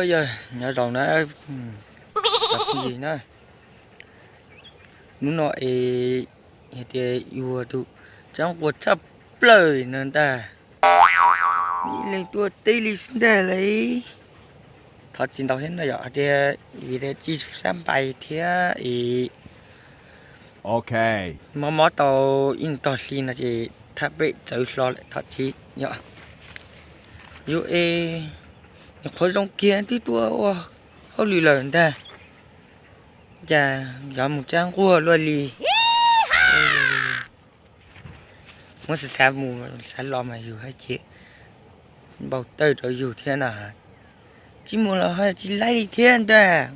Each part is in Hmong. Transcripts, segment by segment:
Yog nyob zoo na, cov phooj ywg na, hnub no es hais tias yus tus tsaab nquag tshaj plaws no ntag, ib leeg tuaj teb li xwb ntag lauj. Thov txim ntau thiab no yom, hais tias vim tias tsis sab npais thiab es mob mob tau ib tog hli no ces thaj pem txawv hlo lawm, thov txim yom. Yus es nyuam qhuav zoo kiag twb tuaj ua hauj lwm lawm ntag, cas yuav mus tsaab nquag luaj li. Muab xav xav mus xav los mas yus haj tseem npau taws rau yus thiab na. Tsis mus los ho tsis laib li thiab ntag.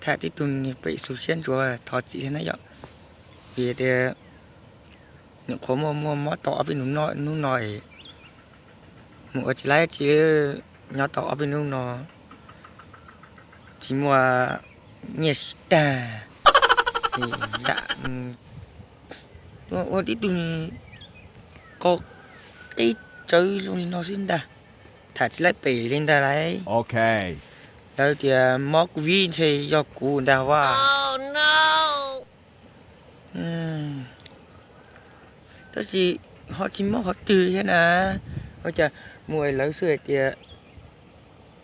Tham tib tug niag pem xu siab ntsuav thov txim thiab na yom. Vim tias nyuam qhuav muaj muaj mob tau ob peb hnub no, hnub no es mus ua tsis laib tsis, nyob tau ob peb hnub no tsis muaj nyiaj siv tag, lam ua tib tug qau qib tsawv zoo li no xwb ntag. Tham tsis laib pem li ntag lauj. Lawv tias mob covid ntshe yog kuv ntag ua. Tab sis ho tsis mob qhov twg thiab na. Ua cas mus es lawv xwb hais tias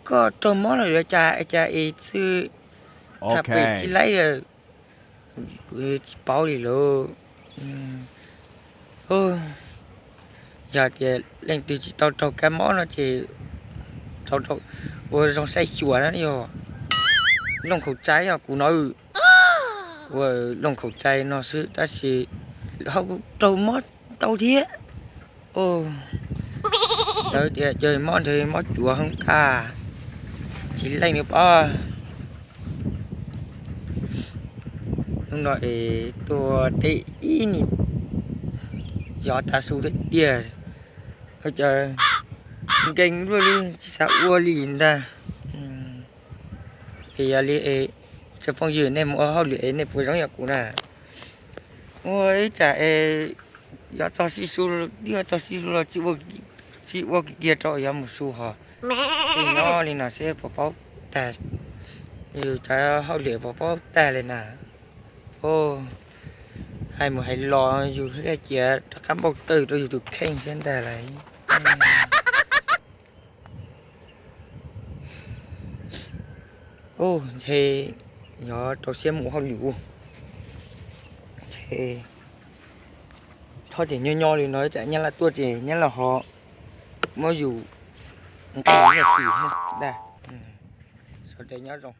koj raug mob lawm los cas es cas es xwb, tham pem tsis laib lawm. Kuv tsis paub li lauj. Yog tias leej twg tsis tau raug kab mob no ces ua zoo saib xyuas na yog. Looj khaum tsai yog kuv no, kuv looj khaum tsai no xwb tab sis ho kuv raug mob tau thiab. Lawv tias ces mob ntshe mob cuav hoob kaj tsis leej li pob. Hnub no es tuaj teb ib ni yov tas su tiag tiag, cas nkees luaj li tsis xav ua li ntag. Es yog li es tsoom phooj ywg nej mus ua hauj lwm es nej puas zoo yam kuv na? Ua ib tsam es yuav txog sij su, twb yuav txog sij su los tsis ua kiag rau yuav mus su hos. Twb nyob li no xwb puas paub tag, yus cov hauj lwm puas paub tag li na. Hais mus hais los yus thiaj cia rov qab npau taws rau yus tus kheej thiab ntag lauj. Ntshe yuav rau siab mus hauj lwm ua. Ntshe txhob ces nyob nyob li no tsam nyab laj tuaj ces nyab laj ho muab yus nqis nyiaj txiag thiab ntag. Sawv daws nyob zoo.